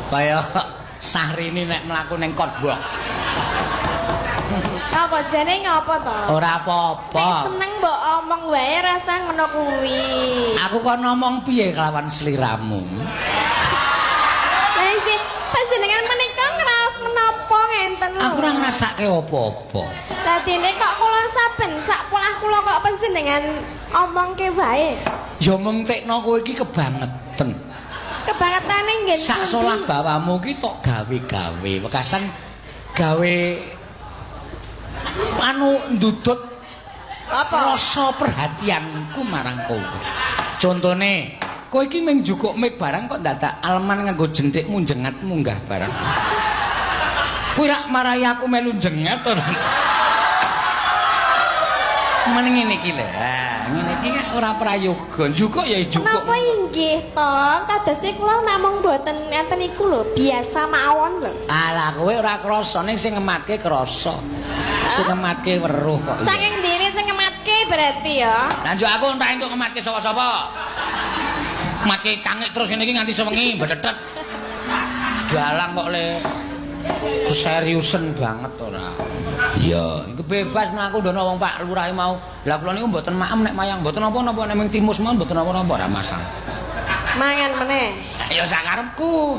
Kaya Sahrini nek mlaku ning kotbok. Apa jane ngapa to? Ora apa-apa. Nek seneng mbok omong wae rasa ngono kuwi. Aku kon ngomong piye kelawan sliramu? Lah nggih, panjenengan menika ngraos menapa ngenten lho? Aku ora ngrasake apa-apa. Dadine kok kula saben sak polah kula kok panjenengan omongke wae. Ya mengtekno kowe iki kebangetan. Kebangetane nggih. Sak solah bawamu ki tok gawe-gawe, wekasan gawe anu ndudut apa? Rasa perhatianku marang kowe. Contone, kowe iki mung njukuk mik barang kok dadak aleman nganggo jenthikmu njengat munggah barang. Kuwi rak marahi aku melu njengat to. Mending ngene iki lho. Ha, ngene iki kan ora prayoga. Njukuk ya njukuk. Napa inggih to? Kadose kula namung mboten enten iku lho, biasa mawon lho. Alah kowe ora krasa ning sing ngematke krasa. Sing ngematke weruh kok. Saking diri sing ngematke berarti ya. Lah njuk aku entak entuk ngematke sapa-sapa. Matke cangik terus ngene iki nganti sewengi mbedhetet. Dalang kok le keseriusen banget ora. Iya, iku bebas mlaku ndono wong Pak Lurah mau. Lah kula niku mboten maem nek mayang, mboten napa-napa nek ming timus mawon mboten napa-napa ora masalah. Mangan meneh. Ya sakarepku.